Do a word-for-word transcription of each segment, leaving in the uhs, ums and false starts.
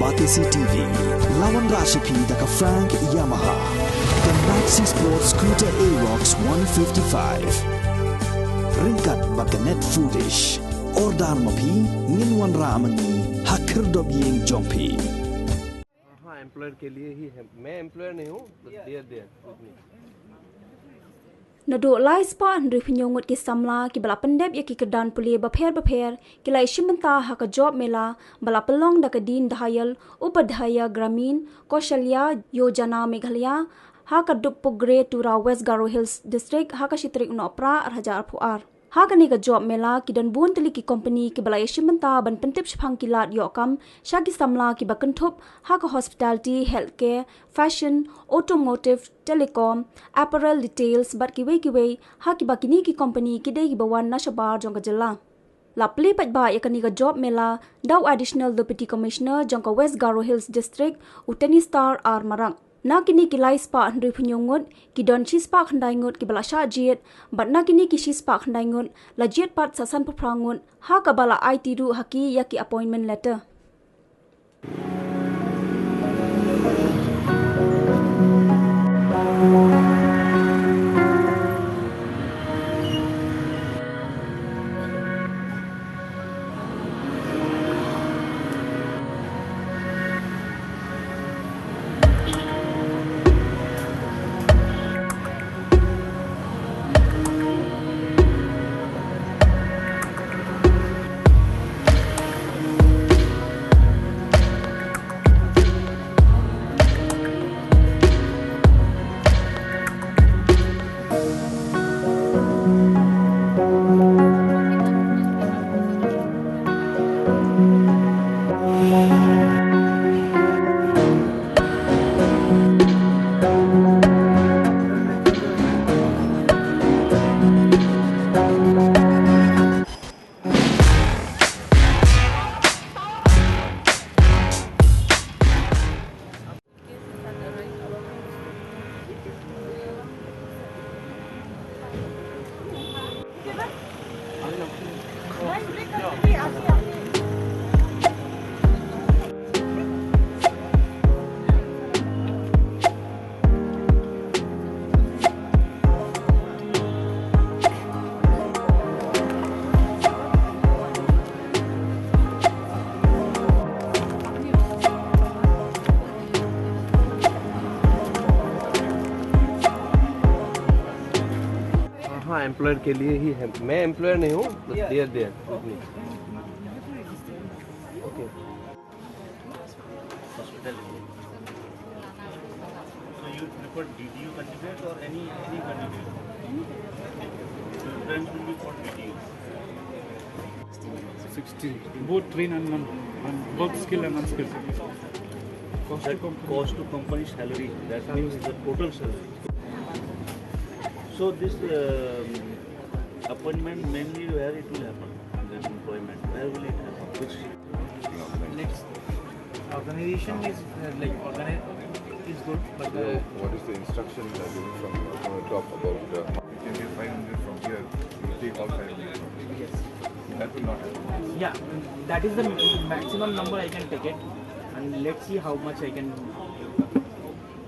Batesi T V, la wanrah sha phi da ka Frank Yamaha, ka Maxi Sport Scooter Aerox one fifty-five. Ryngkat bad ka Net Foodish. Order ma phi, ngin wanrah ma ngi ha khyrdop ïing jong phi. हाँ, एम्प्लॉयर के लिए ही है। मैं एम्प्लॉयर नहीं हूँ, तो दे दे। Naduh lai spah hynriew phew hynñiew ngut ki samla kiba la pyndep ïa ki kyrdan pule bapher bapher ki la ïashim bynta ha ka Job Mela ba la pynlong da ka Deen Dayal Upadhyaya Gramin Kaushalya Yojana Meghalaya ha ka Dhuppuigaur, Tura, West Garo Hills District ha ka shi tarik u Nohprah ar hajar arphew ar. Ha kane ka Job Mela ki don bun tylli ki company kiba la ïashim bynta ban pyntip shaphang ki lad ïoh kam sha ki samla kiba kynthup ha ka hospitality, healthcare, fashion, automotive, telecom, apparel, retails bad kiwei kiwei, ha kiba kine ki company ki dei kiba wan na shabar jong ka jylla. La plie paidbah ïa kane ka Job Mela da u Additional Deputy Commissioner jong ka West Garo Hills District, u Tenistar R Marak. Na kine ki lai spah hynriew phew hynñiew ngut ki don shi spah khyndai ngut kiba la shah jied, bad na kine ki shi spah khyndai ngut la jied pat sa san phew phra ngut, ha kaba la aiti ruh ha ki ïa ki appointment letter. हाँ, एम्प्लॉयर के लिए ही है। मैं एम्प्लॉयर नहीं हूँ, बस दे दिया। Okay. Hospital. So you prefer D D O candidate or any, any candidate? Preference will be for D D O. Sixteen. Both trained and non, and both skilled and unskilled. Cost to company. Cost to company salary, that means the total salary. So this, um, appointment mainly where it will happen, this employment, where will it happen? Which Next, organization is, uh, like, organi-, is good, but, uh, what is the instruction, uh, given from, uh, top about, uh, it can be five hundred from here, we take all five hundred from here. Yes. That will not happen. Yeah, that is the maximum number I can take it, and let's see how much I can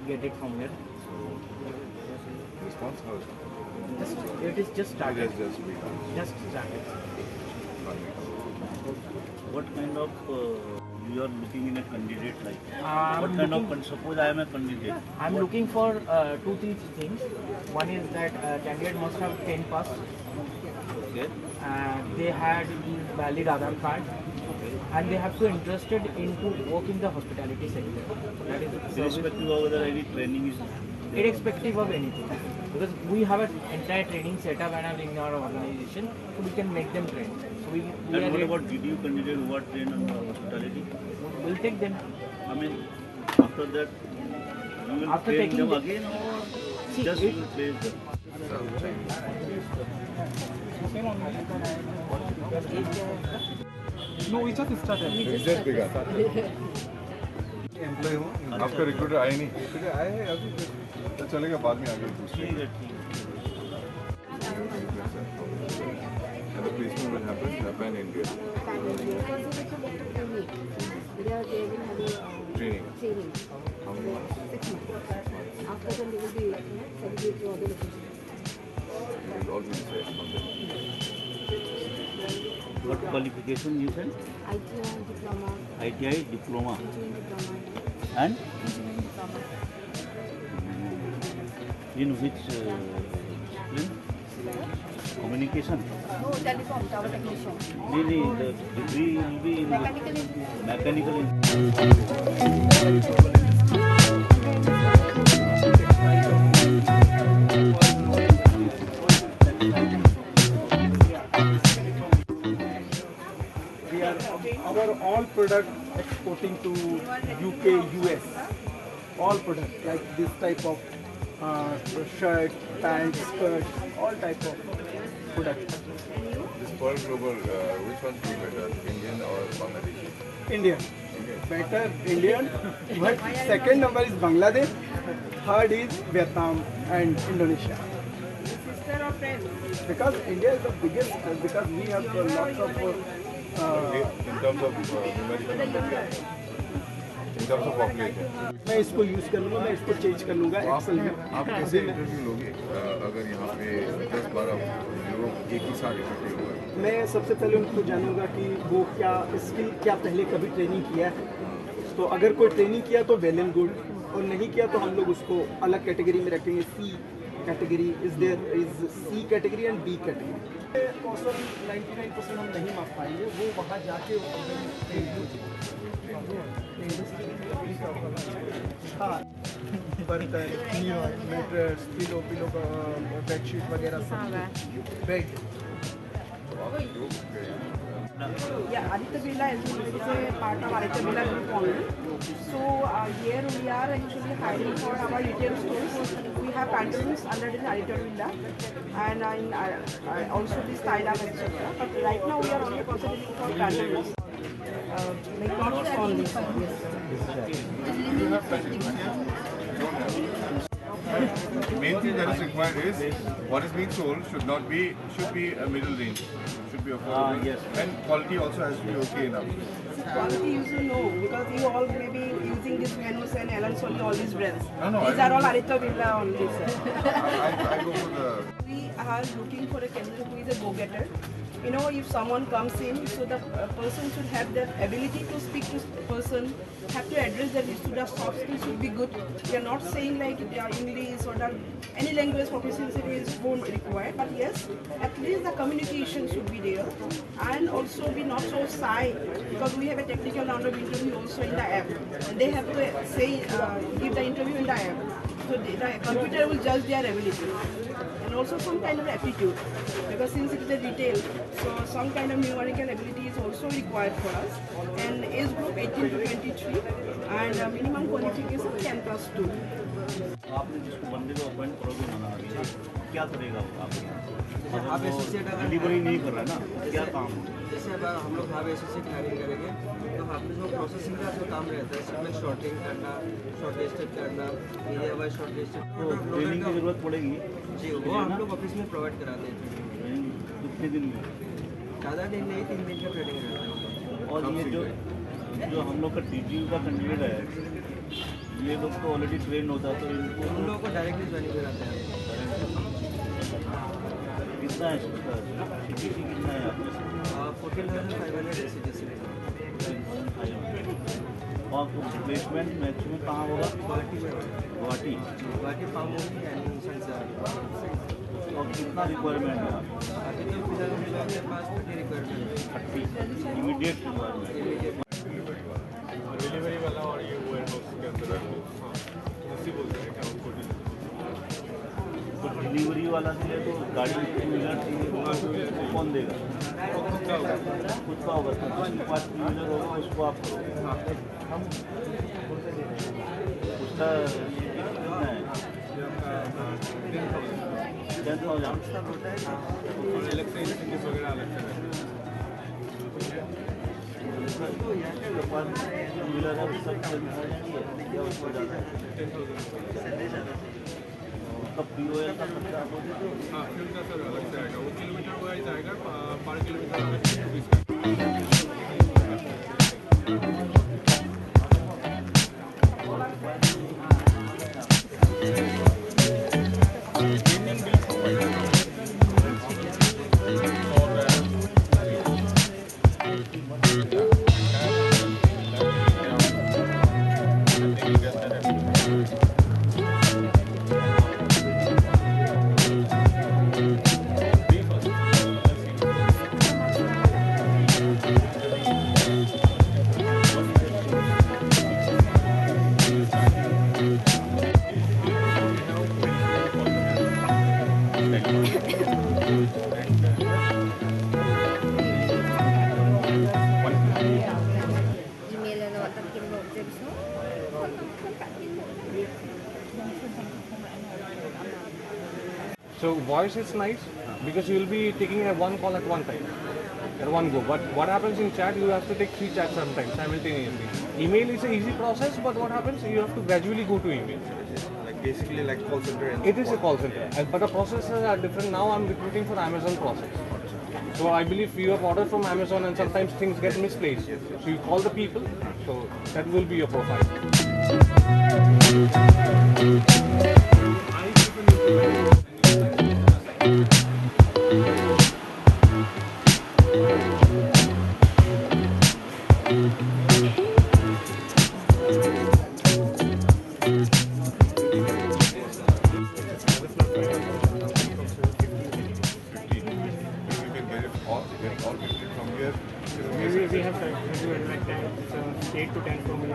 get it from here. Response, how is it? Just, it is just started. It has just begun. Just started. What kind of, uh, you are looking in a candidate like? Uh, what kind of con-, suppose I am a candidate. I'm looking for, uh, two, three things. One is that, uh, candidate must have ten pass. Okay. Uh, they had valid Aadhaar card, and they have to interested into work in the hospitality sector. That is the service. Irrespective of whether any training is there. Irrespective of anything, because we have an entire training setup and in our organization, so we can make them train. So we, we And are what ready. About D D O candidate who are trained on the hospitality? We'll take them. I mean, after that, you will train them again or just you will place them? No, we just started. We just begun. Employ हूँ। आपका रिक्रूटर आया नहीं? रिक्रूटर आया है अभी। तो चलेगा, बाद में आगे दूसरे। And the placement will happen pan India. They are, they will have a They will be, you know, segregate to other locations. It will all be the same. What qualification you said? I T I diploma. I T I diploma. Engineering diploma. And? Engineering diploma. In which, uh, discipline? Communication? No, telecom, tower technician. No, no, the degree will be in mechanical engineering. Mechanical engineering. We are our all product exporting to U K, U S. All product like this type of uh, shirt, pants, skirt, all type of product. This Pearl Global, uh, which one do you better, Indian or Bangladeshi? Indian. Indian. Better Indian, but second number is Bangladesh, third is Vietnam and Indonesia. Sister or friend? Because India is the biggest, because we have uh, lots of uh, uh, in terms of uh, numerical, in terms of population. मैं इसको यूज कर लूंगा, मैं इसको चेंज कर लूंगा तो आप एक्सेल में। आप कैसे इंटरव्यू लोगे अ, अगर यहाँ पे दस बारह लोग एक ही साथ इकट्ठे हुए? मैं सबसे पहले उनको जानूंगा कि वो क्या स्किल, क्या पहले कभी ट्रेनिंग किया है। तो अगर कोई ट्रेनिंग किया तो वेल एंड गुड, और नहीं किया तो हम लोग उसको अलग कैटेगरी में रखेंगे। C category is there, is C category and B category. Kaushal ninety nine percent हम नहीं माप पाएंगे, वो वहाँ जाके वो हाँ, बर्तन, mirror, mattress, pillow, pillow, bedsheet वगैरह सब, bed. Yeah, Aditya Birla is a part of Aditya Birla Group only. So uh, here we are actually hiring for our retail stores. We have pantaloons under the Aditya Birla, and uh, in, uh, uh, also the style up, et cetera. But right now we are only concentrating for pantaloons. Uh, like not only. Main thing that is required is what is being sold should not be, should be a middle range. Should be affordable. Ah, yes. And quality also has to be okay enough. Quality you should know because you all may be using this Venus and Allen Solly, all these brands. No, no, these I are all Aditya Birla only, sir. I, I go for the. We are looking for a candidate who is a go-getter. You know, if someone comes in, so the uh, person should have that ability to speak to person, have to address them, so the soft skills should be good. We are not saying like the English or the any language proficiency is won't required, but yes, at least the communication should be there, and also be not so shy because we have a technical round of interview also in the app. And they have to say uh, give the interview in the app. So the, the computer will judge their ability, and also some kind of aptitude because since it is a retail, so some kind of numerical ability is also required for us. And age group eighteen to twenty-three, and uh, minimum qualification ten plus two. आपने जिसको बंदे को अपॉइंट करोगे ना, क्या करेगा वो आपके यहाँ? मतलब आप वो एसोसिएट अगर डिलीवरी नहीं कर रहा है ना, क्या काम है? जैसे अब हम लोग हब एसोसिएट हायरिंग करेंगे, तो हब में जो प्रोसेसिंग का जो काम रहता है, इसमें शॉर्टिंग करना, शॉर्ट लिस्टेड करना, एरिया वाइज शॉर्ट लिस्टेड। तो ट्रेनिंग की जरूरत पड़ेगी? जी, वो हम लोग ऑफिस में प्रोवाइड कराते हैं ट्रेनिंग। ट्रेनिंग कितने दिन में? ज़्यादा दिन नहीं, तीन दिन का ट्रेनिंग रहता है। और ये जो, जो हम लोग का डीटीयू का कैंडिडेट है, ये लोग तो ऑलरेडी ट्रेन होता है, तो इनको उन लोगों को डायरेक्टली ज्वाइनिंग कराते हैं। कितना है इसका? सीटीसी कितना है आपका? फोर्टीन थाउजेंड फाइव हंड्रेड है सीटीसी। और प्लेसमेंट मैक्सिमम कहाँ होगा? गुवाहाटी में। गुवाहाटी? गुवाहाटी फार्म होगी एंड संसार। और कितना रिक्वायरमेंट है आपका? अभी तो फिलहाल मेरे पास थर्टी रिक्वायरमेंट है। Thirty? Immediate requirement? Immediate. Delivery वाला और ये वेयरहाउस के अंदर है। हाँ, उसी बोलते हैं क्या उनको डिलीवरी? तो डिलीवरी वाला के लिए तो गाड़ी, टू व्हीलर, थ्री व्हीलर कौन देगा? खुद का होगा। खुद का होगा, तो जिसके पास टू व्हीलर होगा, उसको आप करोगे। हाँ। उसका कितना है? ये आपका टेन थाउजेंड। Ten thousand. और अलग से इंसेंटिव वगैरह अलग से रहता है। हाँ, फ्यूल का सर अलग से आएगा, वो किलोमीटर वाइज आएगा, पर किलोमीटर अलग से रुपीज का। So voice is nice because you will be taking a one call at one time, at one go. But what happens in chat, you have to take three chats sometimes simultaneously. Email is an easy process, but what happens, you have to gradually go to email. Like basically like call center and It is a call center, and- but the processes are different. Now I'm recruiting for Amazon process. So I believe you have ordered from Amazon and sometimes things get misplaced. So you call the people, so that will be your profile. Fifteen. You can get it all, get all fifteen from here. We, we have to do it like that. So eight to ten for me.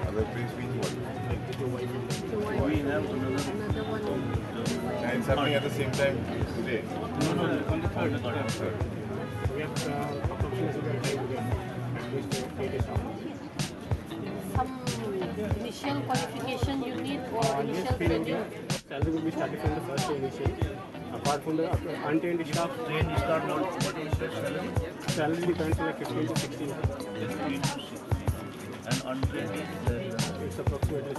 Other place means what? We have another And it's happening at the same time today. No, no, on the third, on the third. We have uh, approximately at least eight is Some initial qualification you need or initial training? Salary will be started from the first day initially. Apart from the uh, untrained staff, Trained staff not what is the salary? Salary depends on like fifteen to sixteen. Fifteen to sixteen. And untrained is less than that. It's approximately.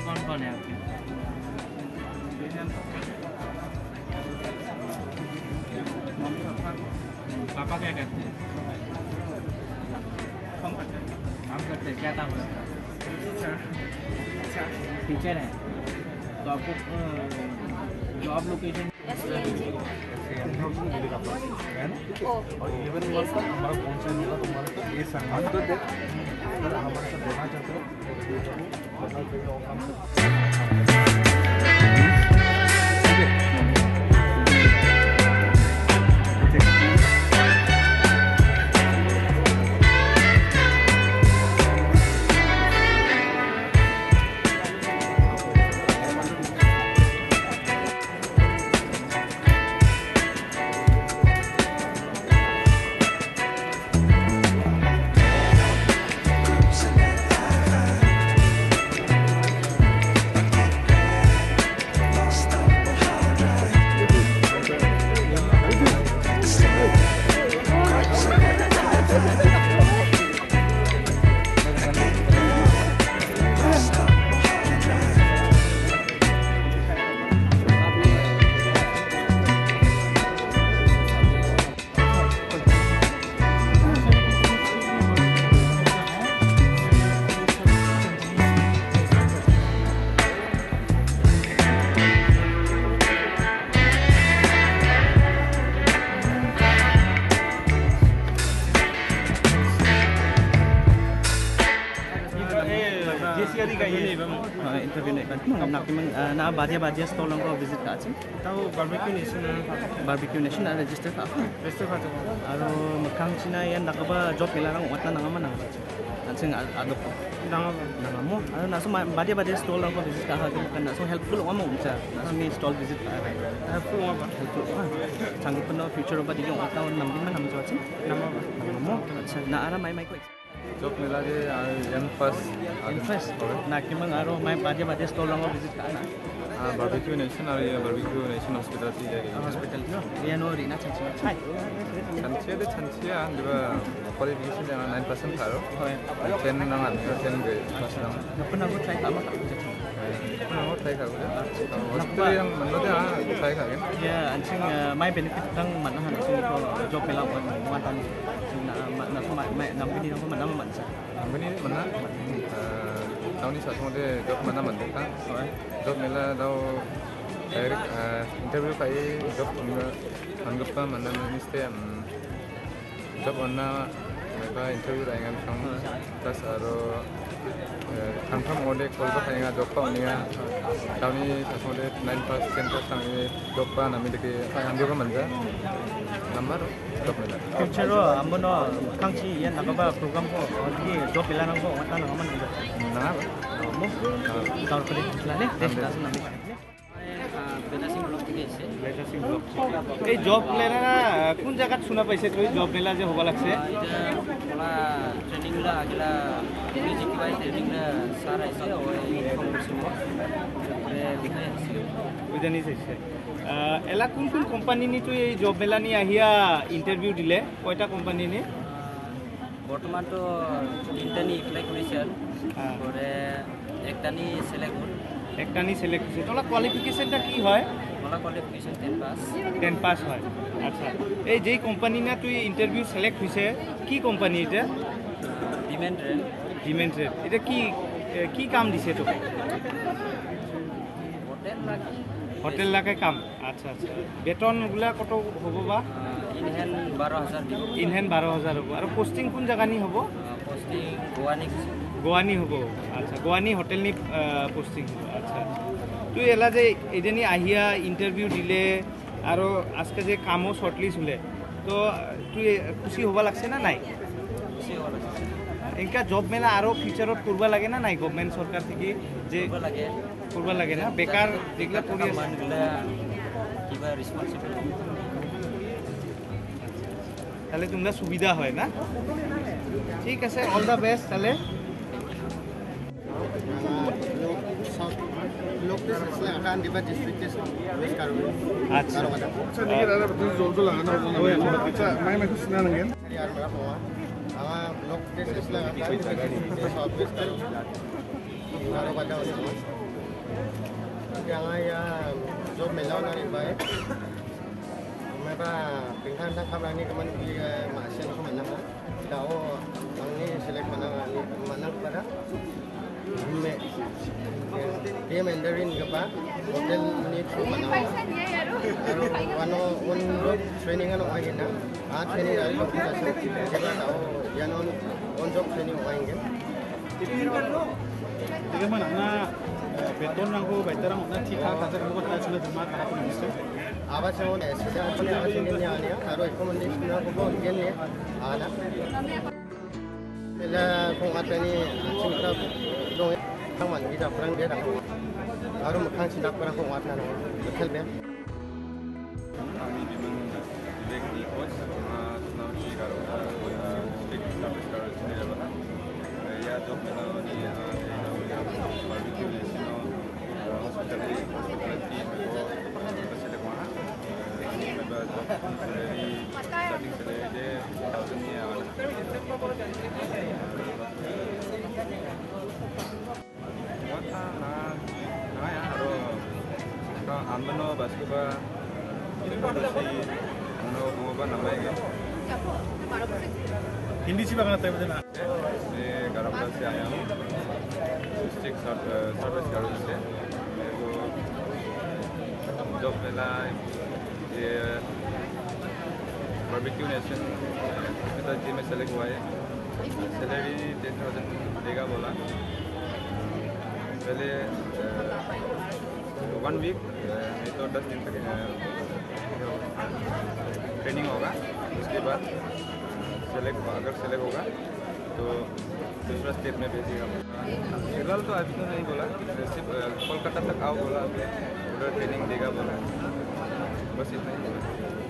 कौन कौन है आपके? पापा क्या करते हैं? काम करते हैं। काम करते हैं, क्या काम करते हैं? टीचर है। तो आपको जॉब लोकेशन और इलेवन मंथ का हमारा कौन सा होगा तुम्हारे साथ ये संगठन तो दे अगर हमारे साथ देना चाहते हो तो बताओ, फिर और हम हाँ, interview नहीं करते। हम ना, ना बादिया बादिया stall को visit कर। Tahu barbecue nation. Barbecue nation ada register ka apa? Register ka tu. Aro mekang Cina yang nak apa job pelaran wat na nama nang. Ansing aduk. Nang amo. Nang amo. Aro naso ma bad ïa bad ïa stall rangko visit ka ha, kan naso helpful ong amo umsa. Naso ni stall visit ka ha. Helpful ong ba. Helpful ong. Chang pynno future ba di ong ta nam din ma nam jot. Nang amo. Nang amo. Acha na ara mai mai ko. Job mela de, ah, yang first. Yang first. Na kimang aro mai bad ïa bad ïa stall rangko visit ka na. Ah, Barbecue Nation aro ïa Barbecue Nation Hospitality de. Hospitality. Ïa no ri na chan chan. Chan chan de chan chan de ba qualification de nine percent tharo. Hoi. Ten nang an ten ge pas nang. Napa nang try ka ma ka. Nang try ka. Hospitality yang mana de ah try ka kan. Ïa, an ching, eh, mai benefit dang mana han ching ko job mela wan wan tan. Na ma na ma ma nam bini na ma nam man sa. Nang bini mana? Eh, tauni sa song de job mana man de ka. Hoi. Job mela dau direct, eh, interview ka i job mana man gapa mana minister, mm, job mana meta interview da ngan song tas aro, eh, confirm ode call ba ka nga job pa unia tauni sa song de nine pass ten pass tang i job pa nami de ke interview ka manja. Number job mela. Future ro ambo no kangchi ïa na ba program ko di job mela nang ko ngata nang man. Nang apa? Mo. Taur kali la ne. Des das nang. Beta Singh block theke ese. Beta Singh block. এই জব মেলা, আহ, কোন জায়গাত শুনা পাইছে তুমি জব মেলা যে হ'ব লাগছে? এটা বলা ট্ৰেইনিং লা আগিলা মিউজিক কিবা ট্ৰেইনিং লা ছাৰ আহিছে, ওই ফোন কৰিছে মোক। ওই বিষয়ে আহিছে। ওই জানি চাইছে। আহ, এলা কোন কোন কোম্পানী নি তুই এই জব মেলা নি আহিয়া ইণ্টাৰভিউ দিলে? কয়টা কোম্পানী নি? বৰ্তমানতো তিনিটা নি এপ্লাই কৰিছে আৰু। হা। তাৰে একটা নি চিলেক্ট হ'ল। একটা নি চিলেক্ট হৈছে। তোলা কোৱালিফিকেশ্যনটা কি হয়? মোলা qualification ten pass. Ten pass হয়। আচ্ছা। এই যেই কোম্পানী না তুই ইণ্টাৰভিউ চিলেক্ট হৈছে, কি কোম্পানী এটা? Demand rail. Demand rail. এটা কি, এ, কি কাম দিছে তোক? হোটেল লাগি। হোটেল লাগে কাম। আচ্ছা, আচ্ছা। বেতন ওগুলা কত হ'ব বা? ইনহেন বাৰ হাজাৰ দিব। ইনহেন বাৰ হাজাৰ হ'ব। আৰু পোষ্টিং কোন জাগা নি হ'ব? পোষ্টিং গোৱানি। গোৱানি হ'ব। আচ্ছা, গোৱানি হোটেল নি, আহ, পোষ্টিং হ'ব। আচ্ছা, আচ্ছা। তুই এলা যে এদিনি আহিয়া ইণ্টাৰভিউ দিলে আৰু আজকে যে কামো শৰ্টলিষ্ট হ'লে, তো তুই খুচি হ'ব লাগছে না নাই? খুচি হ'ব লাগছে। এনেকা জব মেলা আৰু ফিউচাৰত কৰিব লাগে না নাই গভৰ্ণমেণ্ট চৰকাৰ থাকি যে? কৰিব লাগে। কৰিব লাগে না? বেকাৰ যিগিলা কৰি আছে। মানুহগিলা কিবা ৰেছপনচিবল। তাহলে তোমরা সুবিধা হয় না? ঠিক আছে, অল দ্য বেস্ট তাহলে। Lok, Lok Test Selection, Diba District Test, West Karbi. আচ্ছা। Karbi. আচ্ছা, নিজে দাদা, তুমি জল তো লাগানো হলো না। আচ্ছা, মাই মাই তো শুনে নেন। Yaar, mera phone. Ama Lok Test Selection, Diba District Test, West Karbi. Karbi. Yang ya, job mela na ri ba. Meba pingkan ta kham rani kaman ki, eh, ma sien ko manang ha. Dao ang ni select manang ha ni manang para. Me. Dia Mandarin ke ba? Hotel ni tu manang ha. Aru wano on job training ano ahi na. Ah, training dari ko kita se. Kita dao yan on, on job training ahi ke. Gimana na, eh, beton rang ko, baita rang na thik thak thak ko ta sina jama ta ko ni. Aba se on, eh, sida ko ni aba se ni ya ni, aro ko mandi sina ko ko ni ni. Ana. Ela ko ngata ni, sing ta dong, tang man kita perang dia dah. Aro makan sida perang ko ngata na. Betul be. Ami Biman Vivek Nichols, ah, Tanaw Shri Garo, ah, District Service Garo Senior Level. Ah, ya job mela ni, ah, barbecue ni sino, ah, hospitality, hospitality ko, ko select wah. Ah, ni ba job salary, starting salary de thousand ni, ah, Wata na, na ya aro ka ambano basketball, si ano mo ba namai ke. Hindi si ba kana tayo na. मैं गरमगढ़ से आया हूँ, डिस्ट्रिक्ट सर्व-, अ, service guard से। मेरे को जॉब मिला ये बारबेक्यू नेशन हॉस्पिटैलिटी में सेलेक्ट हुआ है। सैलरी टेन थाउजेंड देगा बोला। पहले, अ, वन वीक, अ, नहीं तो दस दिन तक, अ, ट्रेनिंग होगा। उसके बाद, अ, सेलेक्ट, अगर सेलेक्ट होगा तो दूसरा स्टेट में भेजेगा। फिलहाल तो अभी तो नहीं बोला, सिर्फ कोलकाता तक आओ बोला, उधर ट्रेनिंग देगा बोला, बस इतना ही बोला।